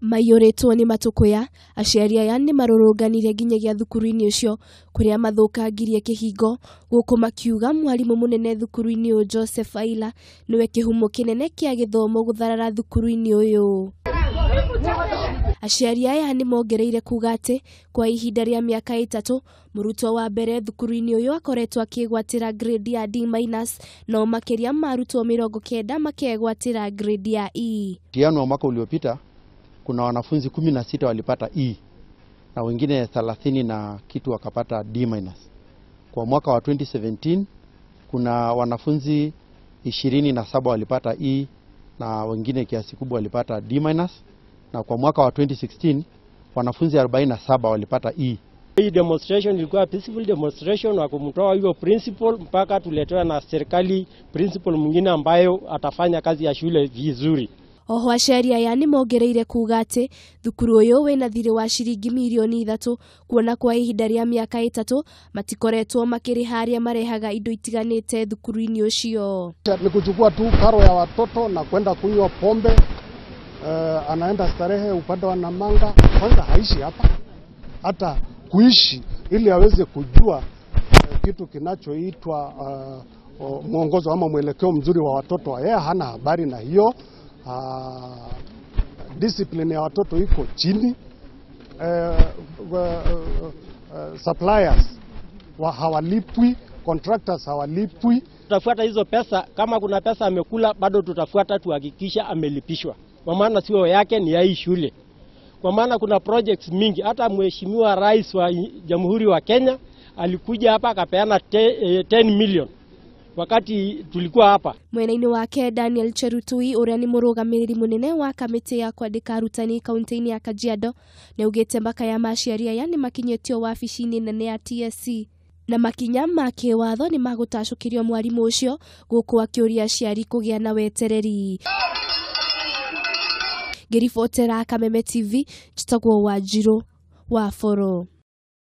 Maiyũrĩtwo nĩ matũkũya, aciari aya nĩ marũrũnganire nginyagia thukuru-inĩ ũcio kũrĩa mathũkangirie kĩhingo gũkũ makiuga mwarimũ mũnene thukuru-inĩ ũyũ Joseph Aila nĩwe kĩhumo kĩnene kĩa gĩthomo gũtharara thukuru-inĩ ũyũ. Aciari aya nĩ mongereire kuga atĩ kwa ihinda rĩa mĩaka 3 mũrutwo wa mbere thukuru-inĩ ũyũ akoretwo akĩgwatĩra grade ya D minus no makĩria ma arutwo 90 makegwatĩra grade ya E. Mtihani wa mwaka uliopita kuna wanafunzi 16 walipata E na wengine 30 na kitu wakapata D minus. Kwa mwaka wa 2017 kuna wanafunzi 27 walipata E na wengine kiasi kubwa walipata D minus, na kwa mwaka wa 2016 wanafunzi 47 walipata E. Hii demonstration ilikuwa peaceful demonstration wa kumtoa hiyo principal mpaka tuletewe na serikali principal mwingine ambayo atafanya kazi ya shule vizuri. Oho aciari aya nĩ mongereire kuga atĩ thukuru ũyũ wĩna thirĩ wa ciringi mirioni 3 kuona kwa ihinda rĩa mĩaka 3 matikoretwo makĩrĩha arĩa marehaga indo itiganĩte thukuru-inĩ ũcio. Ni kuchukua tu karo ya watoto na kwenda kunywa pombe. Anaenda starehe upande wa Namanga. Kwanza haishi hapa, hata kuishi ili aweze kujua kitu kinachoitwa mwongozo ama mwelekeo mzuri wa watoto. Yeye hana habari na hiyo. Discipline ya watoto iko chini. Suppliers hawalipwi, contractors hawalipwi. Tutafuata hizo pesa, kama kuna pesa amekula bado tutafuata tuhakikisha amelipishwa. Kwa maana sio yake, ni ya hii shule. Kwa maana kuna projects mingi, hata Mheshimiwa Rais wa Jamhuri wa Kenya alikuja hapa akapeana 10 million wakati tulikuwa hapa. Mwena-inĩ wake Daniel Cherutui ũrĩa nĩ mũrũgamĩrĩri mũnene wa kamĩtĩ ya kwandĩka arutani kaunti-inĩ ya Kajiado nĩaugĩte mbaka ya maciari aya nĩ makinyĩtio wabici-inĩ nene ya TSC na makinya ma kĩwatho nĩ magũtacũkĩrio mwarimũ ũcio gũkũ akĩũria aciari kũgĩa na wetereri. Ngĩribotera Kameme TV, njĩtagwo Wanjirũ wa Boro.